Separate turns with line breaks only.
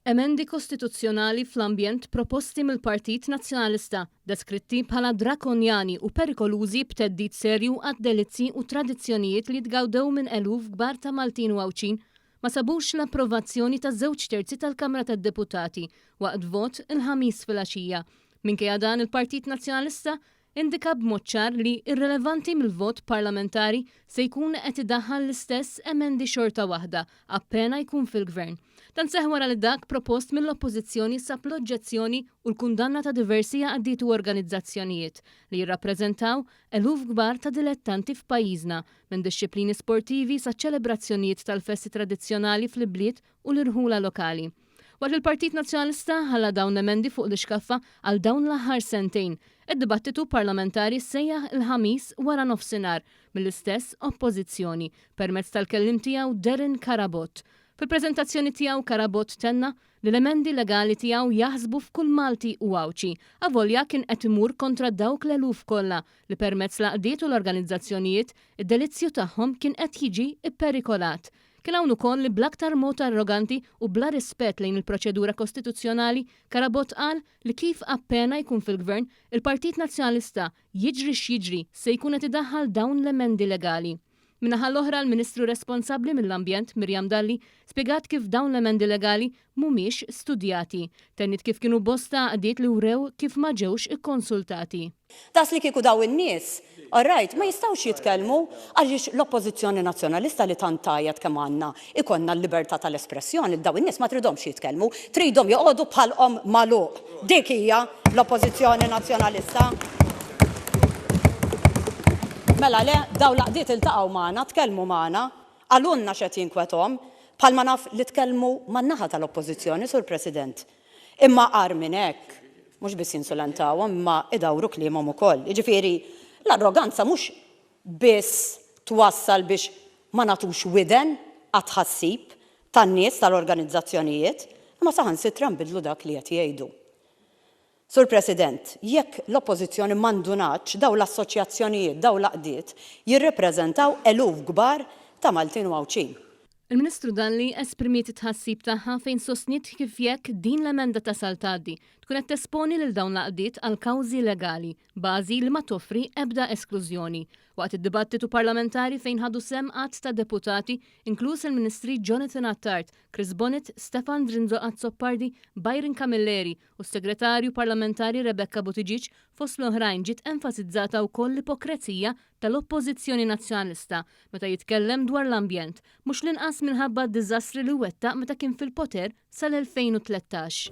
Emendi kostituzzjonali fl-ambjent proposti mill-Partit Nazzjonalista, deskritti bħala drakonjani u perikolużi b'theddid serju għad-delizzji u tradizzjonijiet li jitgawdew minn eluf kbar ta' Maltin u Għawdxin, ma sabux l-approvazzjoni ta' żewġ terzi tal-Kamra tad-Deputati waqt vot il-Ħamis filgħaxija. Minkejja dan, il-Partit Nazzjonalista indika b'mod ċar li irrelevanti mill-vot parlamentari se jkun qed idaħħal l-istess emendi xorta waħda appena jkun fil-Gvern. Dan seħħ wara li dak propost mill-Oppożizzjoni sab l-oġġezzjoni u l-kundanna ta' diversi għaqdiet u organizzazzjonijiet li jirrappreżentaw eluf kbar ta' dilettanti f'pajjiżna, minn dixxiplini sportivi sa ċelebrazzjonijiet tal-festi tradizzjonali fl-ibliet u l-irħula lokali. Waqt li l-Partit Nazzjonalista ħalla dawn l-emendi fuq l-ixkaffa għal dawn l-aħħar sentejn, id-dibattitu parlamentari ssejjaħ il-Ħamis wara nofsinhar mill-istess Oppożizzjoni permezz tal-kelliem tiegħu Darren Carabott. Fil-preżentazzjoni tiegħu Carabott tenna li l-emendi legali tiegħu jaħsbu f'kull Malti u Għawdxi, avolja kien qed imur kontra dawk l-eluf kollha li permezz l-għaqdiet u l-organizzazzjonijiet id-delizzju tagħhom kien qed jiġi pperikolat. Kien hawn ukoll li bl-aktar mod arroganti u bla rispett lejn il-proċedura kostituzzjonali, Carabott qal li kif appena jkun fil-Gvern, il-Partit Nazzjonalista, jiġri x'jiġri, se jkun qed idaħħal dawn l-emendi legali. Min-naħa l-oħra, l-Ministru responsabbli mill-Ambjent, Miriam Dalli, spjegat kif dawn l-emendi legali mhumiex studjati. Tenniet kif kienu bosta għaqdiet li wrew kif ma ġewx ikkonsultati.
Daqs li kieku dawn in-nies, all right, ma jistgħux jitkellmu għaliex l-Oppożizzjoni Nazzjonalista li tant tgħajjat kemm għandna ikollna l-libertà tal-espressjoni, lil dawn in-nies ma tridhomx jitkellmu, tridhom joqogħdu b'ħalqhom magħluq. Dik hija l-Oppożizzjoni Nazzjonalista. Mela le, dawn l-għaqdiet iltaqgħu magħna, tkellmu magħna, qalulna x'qed jinkwethom, bħalma naf li tkellmu man-naħa tal-Oppożizzjoni, Sur President. Imma agħar minn hekk, mhux biss jinsulentawhom imma idawru kliemhom ukoll. Jiġifieri, l-arroganza mhux biss twassal biex ma nagħtux widen għat-tħassib tan-nies tal-organizzazzjonijiet, imma saħansitra nbiddlu dak li qed jgħidu. Sur President, jekk l-Oppożizzjoni ma ndunatx, dawn l-assoċjazzjonijiet, dawn l-għaqdiet jirrepreżentaw eluf kbar ta' Maltin u Għawdxin.
Il-Ministru Dalli esprimiet it-tħassib tagħha fejn sostniet kif jekk din l-emenda tasal tgħaddi, tkun qed tesponi lil dawn l-għaqdiet għal kawżi legali, bażi li ma toffri ebda esklużjoni. Waqt id-dibattitu parlamentari fejn ħadu sehem għadd ta' deputati, inkluż il-Ministri Jonathan Attard, Chris Bonett, Stefan Zrinzo Azzopardi, Byron Camilleri u s-Segretarju Parlamentari Rebecca Buttigieg, fost l-oħrajn ġiet enfasizzata wkoll l-ipokrezija tal-Oppożizzjoni Nazzjonalista meta jitkellem dwar l-ambjent, mhux l-inqas minħabba d-diżastri li wettaq meta kien fil-poter sal-2013.